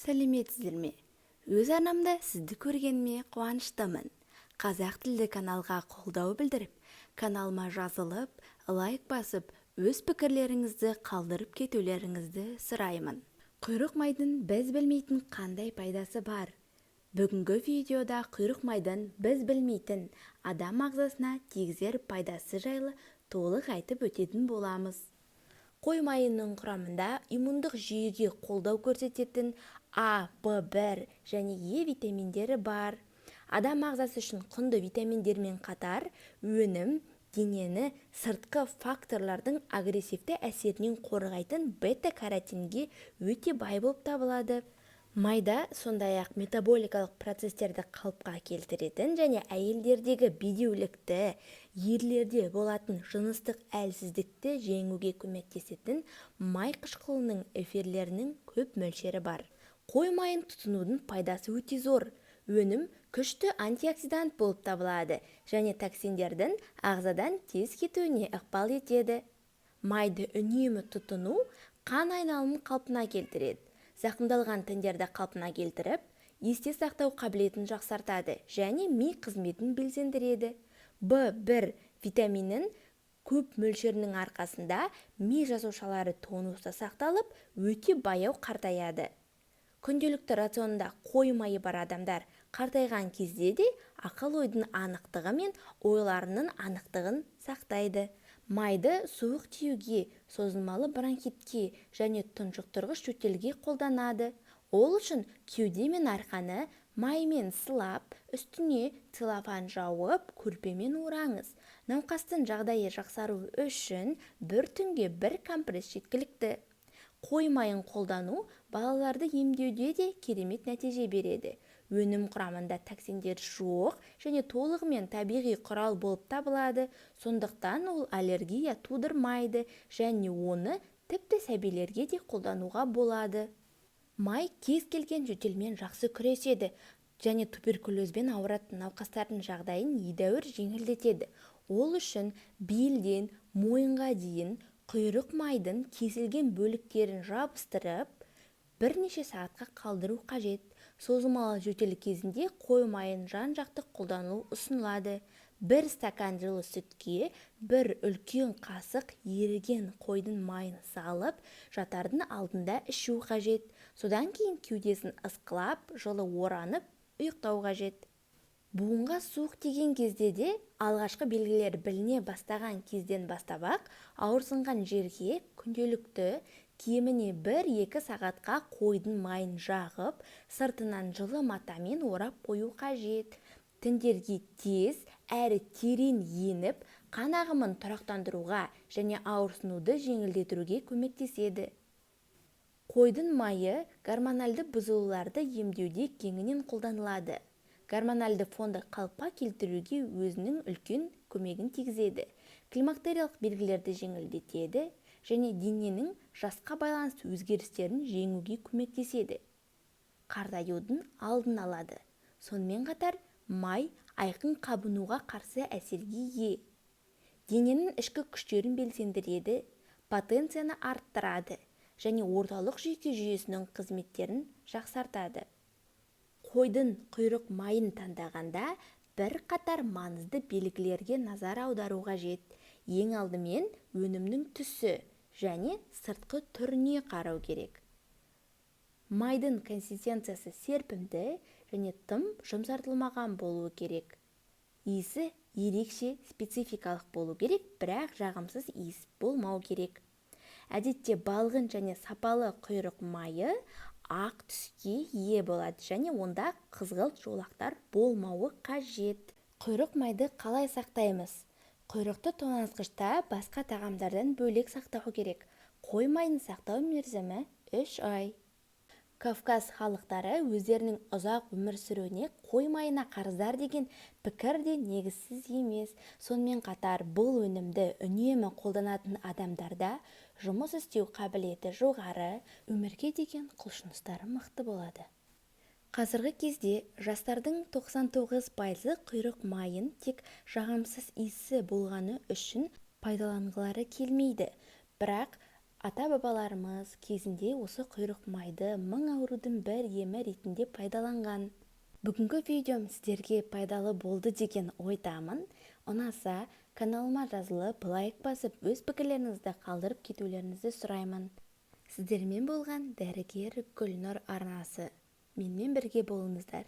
Сәлеметсіздер ме? Өз арнамда сізді көргеніме қуаныштымын. Қазақ тілді каналға қолдау білдіріп, каналыма жазылып, лайк басып, өз пікірлеріңізді қалдырып кетулеріңізді сұраймын. Құйрық майдың біз білмейтін қандай пайдасы бар? Бүгінгі видеода құйрық майдың біз білмейтін адам ағзасына тигізер пайдасы жайлы толық айтып өтетін боламыз. Қой майының құрамында иммундық жүйеге қолдау көрсететін А, В1 және Е витаминдері бар. Адам ағзасы үшін құнды витаминдермен қатар, өнім денені сыртқы факторлардың агрессивті әсерінен қорғайтын бета-каротинге өте бай болып табылады. Майда сондай-ақ метаболикалық процестерді қалыпқа келтіретін және әйелдердегі бедеулікті, ерлерде болатын жыныстық әлсіздікті жеңуге көмектесетін май қышқылының эфирлерінің көп мөлшері бар. Қой майын тұтынудың пайдасы өте зор. Өнім күшті антиоксидант болып табылады және токсиндердің ағзадан тез кетуіне ықпал етеді. Майды үнемі тұтыну қан айналымын қалпына келтіреді, зақымдалған тіндерді қалпына келтіріп, есте сақтау қабілетін жақсартады және ми қызметін белсендіреді. В1 витаминінің көп мөлшерінің арқасында ми жасушалары тонуста сақталып, өте баяу қартаяды. Күнделікті рационында қой майы бар адамдар қартайған кезде де ақыл-ойдың анықтығы мен ойларының анықтығын сақтайды. Майды суық тиюге, созылмалы бронхитке және тұншықтырғыш жөтелге қолданады. Ол үшін кеуде мен арқаны маймен сылап, үстіне целлофан жауып, көрпемен ораңыз. Науқастың жағдайы жақсаруы үшін бір түнге бір компресс жеткілікті. Қой майын қолдану балаларды емдеуде де керемет нәтиже береді. Өнім құрамында токсиндер жоқ және толығымен табиғи құрал болып табылады, сондықтан ол аллергия тудырмайды және оны тіпті сәбилерге де қолдануға болады. Май кез келген жөтелмен жақсы күреседі және туберкулезбен ауыратын науқастардың жағдайын едәуір жеңілдетеді. Ол үшін белден мойынға дейін құйрық майдың кесілген бөліктерін жабыстырып, бірнеше сағатқа қалдыру қажет. Созылмалы жөтел кезінде қой майын жан-жақты қолдану ұсынылады. Бір стакан жылы сүтке бір үлкен қасық еріген қойдың майын салып, жатардың алдында ішу қажет. Содан кейін кеудесін ысқылап, жылы оранып, ұйықтау қажет. Буынға суық тиген кезде де алғашқы белгілер біліне бастаған кезден бастап-ақ ауырсынған жерге күнделікті кеміне 1-2 сағатқа қойдың майын жағып, сыртынан жылы матамен орап қою қажет. Тіндерге тез әрі терең еніп, қан ағымын тұрақтандыруға және ауырсынуды жеңілдетуге көмектеседі. Қойдың майы гормоналды бұзылуларды емдеуде кеңінен қолданылады. Гормоналды фонды қалыпқа келтіруге өзінің үлкен көмегін тигізеді. Климактериялық белгілерді жеңілдетеді және дененің жасқа байланысты өзгерістерін жеңуге көмектеседі. Қартаюдың алдын алады. Сонымен қатар май айқын қабынуға қарсы әсерге ие. Дененің ішкі күштерін белсендіреді, потенцияны арттырады және орталық жүйке жүйесінің қызметтерін жақсартады. Қойдың құйрық майын таңдағанда бірқатар маңызды белгілерге назар аудару қажет. Ең алдымен өнімнің түсі және сыртқы түріне қарау керек. Майдың консистенциясы серпімді және тым жұмсартылмаған болуы керек. Иісі ерекше спецификалық болу керек, бірақ жағымсыз иіс болмау керек. Әдетте балғын және сапалы құйрық майы ақ түске ие болады және онда қызғылт жолақтар болмауы қажет. Құйрық майды қалай сақтаймыз? Құйрықты тоңазытқышта басқа тағамдардан бөлек сақтау керек. Қой майын сақтау мерзімі 3 ай. Кавказ халықтары өздерінің ұзақ өмір сүруіне қой майына қарыздар деген пікір де негізсіз емес. Сонымен қатар бұл өнімді үнемі қолданатын адамдарда жұмыс істеу қабілеті жоғары, өмірге деген құлшыныстары мықты болады. Қазіргі кезде жастардың 99%-ы құйрық майын тек жағымсыз иісі болғаны үшін пайдаланғылары келмейді. Бірақ Ата-бабаларымыз кезінде осы құйрық майды мың аурудың бір емі ретінде пайдаланған. Бүгінгі видеом сіздерге пайдалы болды деген ойдамын. Ұнаса, каналыма жазылып, лайк басып, өз пікірлеріңізді қалдырып кетулеріңізді сұраймын. Сіздермен болған дәрігер Гүлнұр арнасы. Менімен бірге болыңыздар.